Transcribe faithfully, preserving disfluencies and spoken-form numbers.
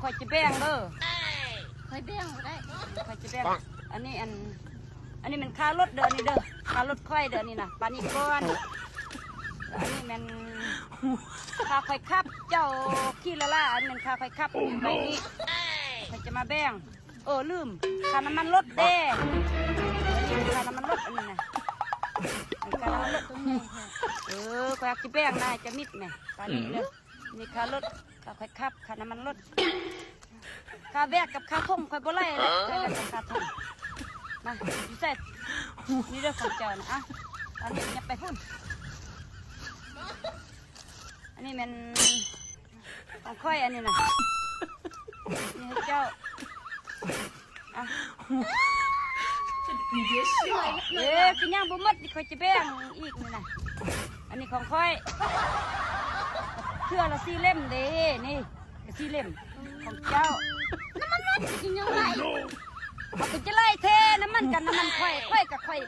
ข้อยจะแบ่งเด้อ ข้อยแบ่งบ่ได้ ข้อยจะแบ่ง อันนี้อัน อันนี้มันค่ารถเด้อ อันนี้เด้อ ค่ารถข้อยเด้อ อันนี้นะ ปานนี้ก่อน อันนี้มันค่าข้อยขับ เจ้าขี้ละล่า อันนี้มันค่าข้อยขับ อันนี้ใบนี้ ข้อยจะมาแบ่ง เออ ลืม ค่าน้ำมันรถเด้ ค่าน้ำมันรถอันนี้นะ ค่าน้ำมันรถ เออ ข้อยสิแบ่งนะ จะมิดแหม ปานนี้เด้อ นี่ค่ารถ ค่าข้อยขับ ค่าน้ำมันรถ ค่าแบกกับค่าถงข้อยบ่ไล่เลย ค่าแบกกับค่าถง มา อยู่ใส่ นี่เด้อของเจ้านะ อ่ะ อันนี้อย่าไปพุ่น อันนี้มัน ของข้อยอันนี้นะ นี่ให้เจ้า อ่ะ เอ๊ะ คือย่างบ่หมด นี่ข้อยจะแบ่งอีกนี่นะ อันนี้ของข้อย เทื่อละสี่เล่มเด้ นี่ สี่เล่ม ของเจ้า น้ำมันรถกินยังไง เอาไปจะไล่เทน้ำมันกัน น้ำมันข้อย ข้อยกับข้อย